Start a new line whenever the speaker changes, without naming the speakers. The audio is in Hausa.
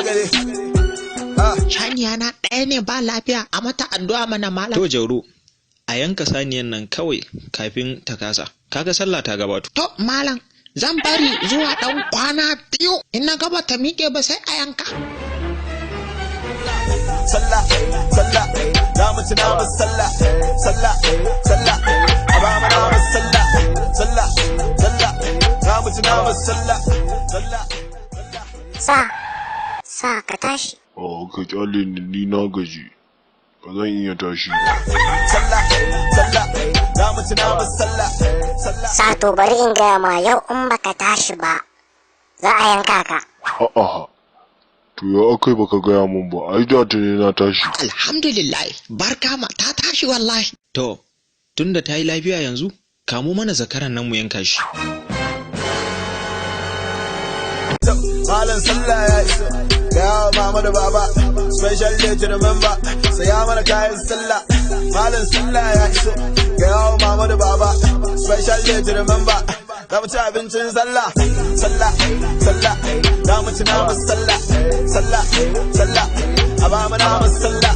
Haka ne.
Shaniya na ɗaya ne ba lafiya, a mata addu'a mana, malam.
To Jauro, a yanka saniyan nan kawai kafin ta kasa. Kaga sallah ta gabato.
To malam, zan bari zuwa ɗan kwana 2, in na gaba ta miƙe ba sai a yanka.
Sallah, sallah, za mu ci naman sallah, sallah, sallah, a ba mu naman sallah, sallah, sallah, za mu ci naman sallah, sallah.
Sa, sa ka tashi.
A, ka kyale ni, ni na gaji. Ba zan iya tashi ba.
Sallah, sallah, za mu ci naman sallah, sallah.
Sa, to bari in gaya ma, yau in baka tashi ba, za a yanka ka.
A'a. To ya akai baka gaya mun ba? Ai da tuni na tashi.
Alhamdulillah, barka ma, ta tashi wallahi.
To, tunda ta yi lafiya yanzu, kamo mana zakaran nan mu yanka shi.
Malam, sallah ya iso, gaya wa mama da baba, special day to remember, saya mana kayan sallah. Malam, sallah ya iso, gaya wa mama da baba, special day to remember, za mu ci abincin sallah, sallah, sallah, za mu ci naman sallah, sallah, sallah, a ba mu naman sallah.